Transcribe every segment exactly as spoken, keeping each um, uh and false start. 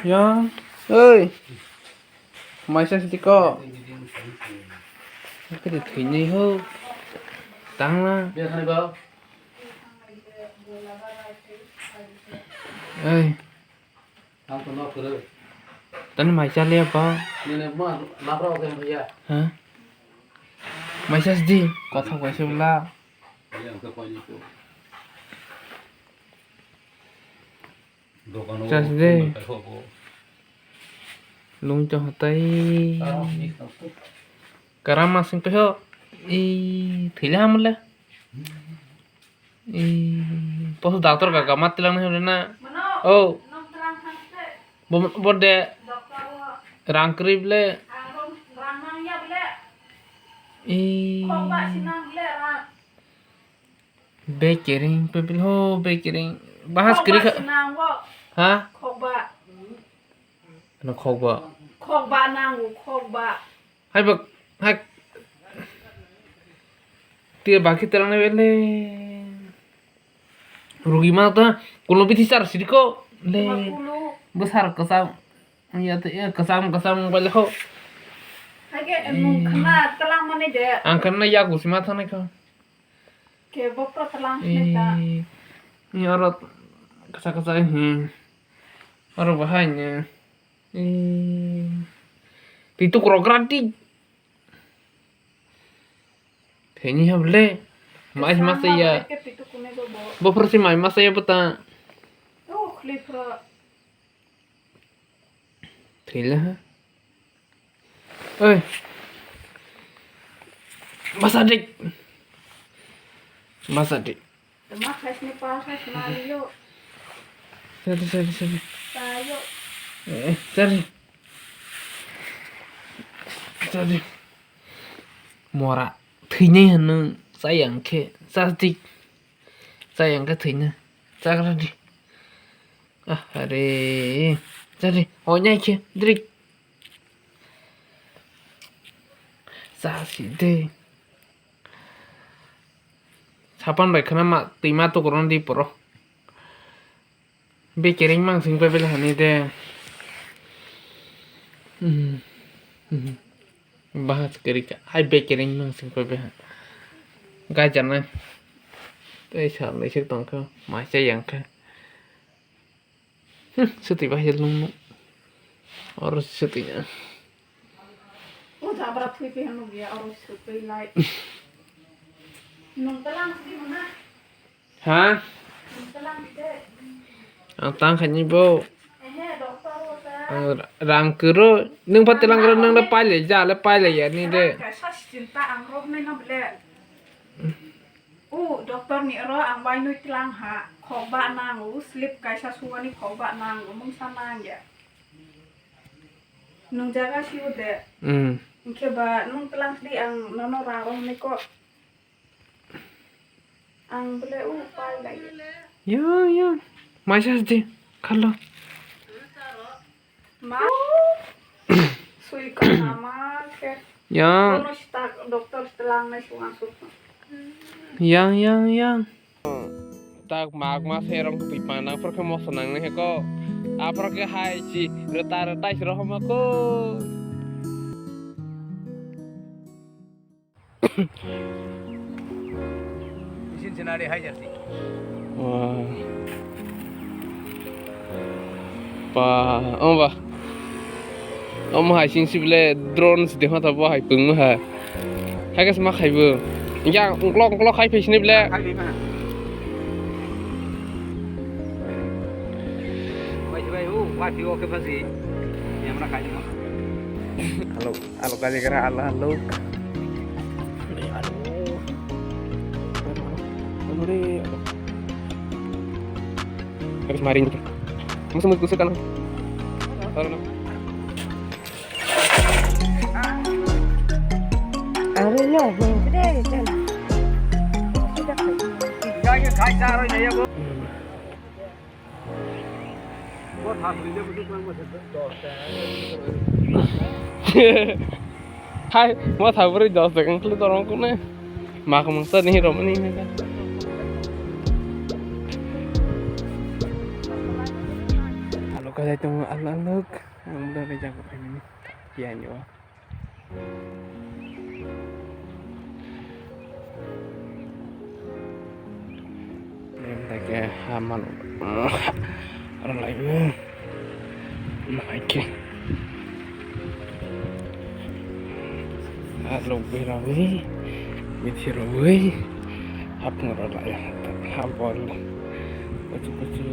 Yang, oi. Maisa siti ko. Kiri thwinai ho. Tangna. Oi. Tani maisa le ba. Ha? Maisa siti kotha kaisa bla. Chas de. Lung chong hatai. Karam masing peho. I thila hamle. I pos doctor ka gamat tilang na na. Oh. Bo bo de. Rang krib le. I. Bekering, pepil ho, bekering. Bahas kiri ka. Ha? Khokba. Na khokba. Khokba nango, khokba. Hai bak, hai. Tiya baki terang na bele. Rugi ma ta, kulo bithi sar siriko. Le. Besar kesam. Ya te, ya kesam, kesam bale ho. Hai ke, nung khna telang mani de. Ang khna ya gusima thang nai kho. Ke bokto telang sini ta. Eh, ni oro kasa kasa, hmm. Oro bahai ni. Eh. Pitu krokrati. Theni hable. Mai masa ya. Bo phar si mai masa ya bata. Oh, khli phra. Thila ha. Oi. Masa dik. Masa dik. Tama khasni pa khas mali yo. Sorry, sorry, sorry. Tayo. Eh, sorry. Sorry. Mora thwinai hwnwi chayang khe chasdi. Chayang khe thwina. Chagra di. Ah, are. Sorry. Honyai khe drik. Chasi de. Sapan bai khana ma, twi ma tukurung di poro. Be kereng mang sing pe bele hani de. Hmm. Hmm. Bahas kerika. Ai be kereng mang sing pe be. Gai jana. Tei sal ni sik tong kho. Mai cha yang kha. Hmm, swtwi bahai nung nung. Oro swtwi ya. O jabra thui pe hanu ya, oro swtwi lai. Nung talang sidi mana? Ha? Nung talang sidi. Ang tang khaini bo. Ehe, doctor o ta. Ang ra-, rang kuro. Nung pa talang kuro, nung le paile, ja le paile ya ni de. Ka sa sinta ang rok nai no ble. O doctor ni oro ang wainwi tlang ha, khokba nango, slip kaisa suwani khokba nango, mungsa nangya. Nung jaga siyo de. Hmm. Hwnkhe ba nung tlang sidi ang nono rang rok hwnwi kok. Ang bole o pai lai. Yang, yang. Maisa sidi, khalo. Ma. Sui ka ma ma khe. Yang. Kono sita doctor sita lang nai sunga suk. Yang, yang, yang. Tak mak ma serong twi pandang por khe moso nang nai ko. Apor khe hai chi reta reta si rohoma ko. Isin sinari hai jarti. Wah. Pa, oh, ba. Omo hai sing si bele drone si deha ta bo hai pung ma ha. Hai ka sma khai bo. Ya, ngklok, ngklok khai phi sini bele. Khai phi ma. Bai, bai, oh, wah, di oke pasi. Yang mana khai ma. Halo. Alo kali kara alo alo. Alo re alo. Habis maring tu. Musuh musuh kusuk kan. Alo no. Alo no. Ya ya khai sa ro ya ya bo. Hai, mo tha bwrwi dos taka wngkhlwi dorong kune. Mak mungsa ni romani hinwi kha. Alo Kwchai tongo alok alok, ang bo rwjak bo phaimani phiya ni o. Em, ta khe ha mano, rwlai o, nahai khe. Alok berwi, bithi rwi, hapung rwlai, ha bol, kuchu kuchu.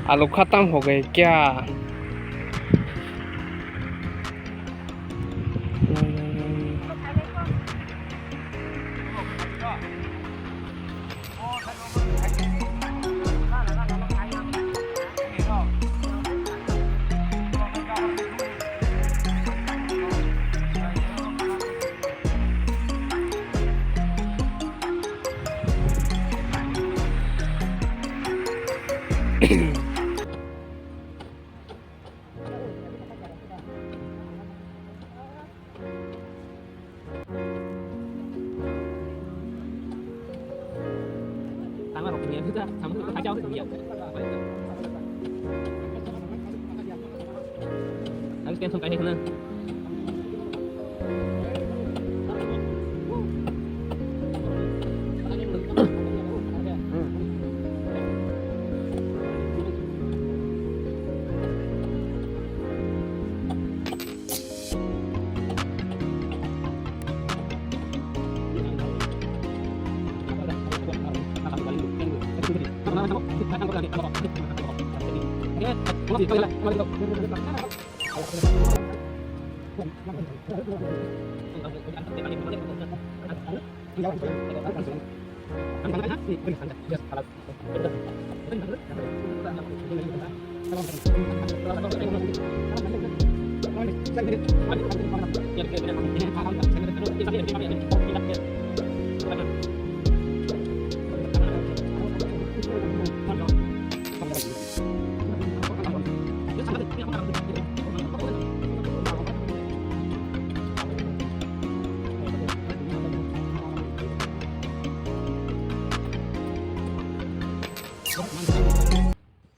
Alu khatam ho gaya kya?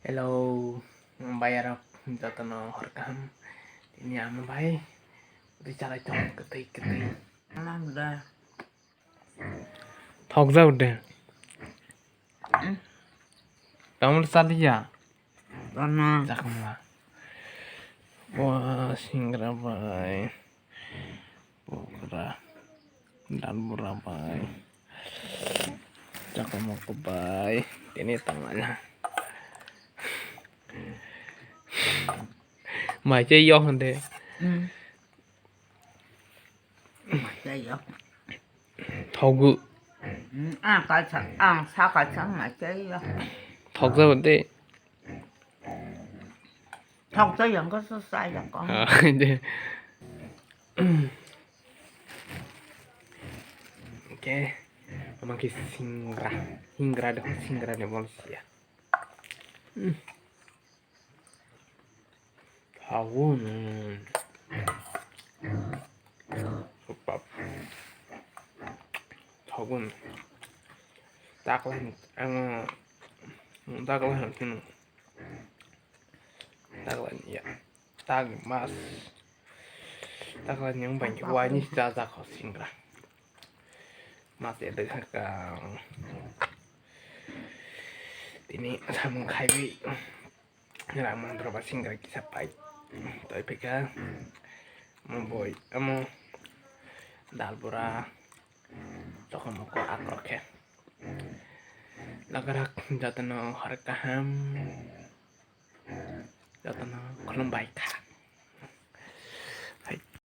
Hello, bayarok jotono hor kaham. Tini ang bai ri chalai tong kwtwi kwtwi. Thokjak de. Tamul chaliya. Chakma. Wa singra bai. Pokra. Dalbura bai. Chakma bai. Tini tangala. Mai che yo hande. Thokgo. Ang kaisa, ang sa kaisa ma chaya. Thokjak de. Thokjak yang ko sa sa ya ko. Ah, de. Okay. Ama ke singra, singra de, singra de bol sia. Thago no. Pap. Thago no. Taklai ang, taklai ang kino. Taklai ya. Tag mas. Taklai yang banyak wani jaja kau singra. Mas ya dega kang. Tini samung khaiwi. Rang mandro ba singra kisa pai. Toi pika. Mo boi, amo dal bura. Toko moko akrok khe. Lagarak jatano har kaham. Jatano khulum bai kha.